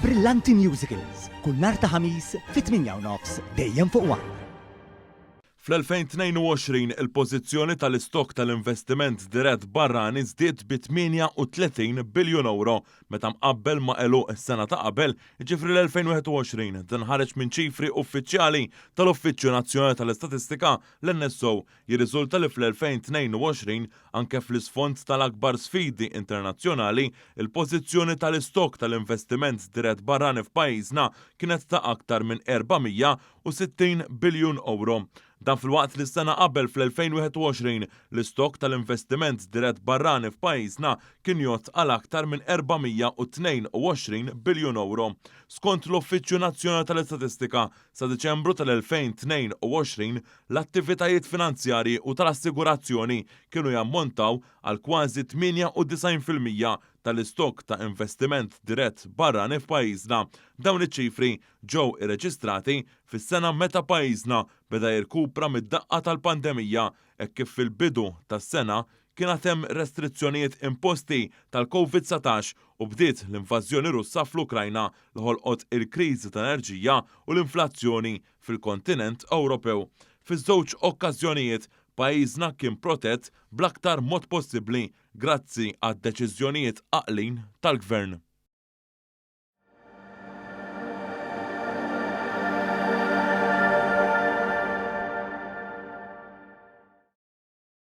Brillanti Musicals, kull nhar ta' Ħamis fit-8:30 dejjem fuq One. Fl-2022, il-pożizzjoni tal-istokk tal-investiment dirett barrani żdied bi 38 biljun ewro meta mqabbel ma' għeluq is-sena ta' qabel, jiġifieri l-2021. Dan ħareġ minn ċifri uffiċjali tal-Uffiċċju Nazzjonali tal-Istatistika, l-NSO. Jirriżulta li fl-2022, anke fl-isfond tal-akbar sfidi internazzjonali, il-pożizzjoni tal-istokk tal-investiment dirett barrani f'pajjiżna kienet ta' aktar minn 460 biljun ewro. Dan filwaqt li sena qabel fl-2021, l-istokk tal-investiment dirett barrani f'pajjiżna kien jgħodd għal aktar minn 422 biljun ewro. Skont l-Uffiċċju Nazzjonali tal-Istatistika, Sa Diċembru tal-2022, l-attivitajiet finanzjarji u tal-assigurazzjoni kienu jammontaw għal kważi 98% tal-istokk ta' investiment dirett barrani f'pajjiżna. Dawn iċ-ċifri ġew irreġistrati fis-sena meta pajjiżna beda jirkupra mid-daqqa tal-pandemija hekk kif fil-bidu tas-sena kien għad hemm restrizzjonijiet imposti tal-Covid 19 u bdiet l-invażjoni Russa fl-Ukrajna li ħolqot il-kriżi tal-enerġija u l-inflazzjoni fil-kontinent Ewropew. Fiż-żewġ okkażjonijiet, pajjiżna kien protett bl-aktar mod possibbli grazzi għad-deċiżjonijiet għaqlin tal-Gvern.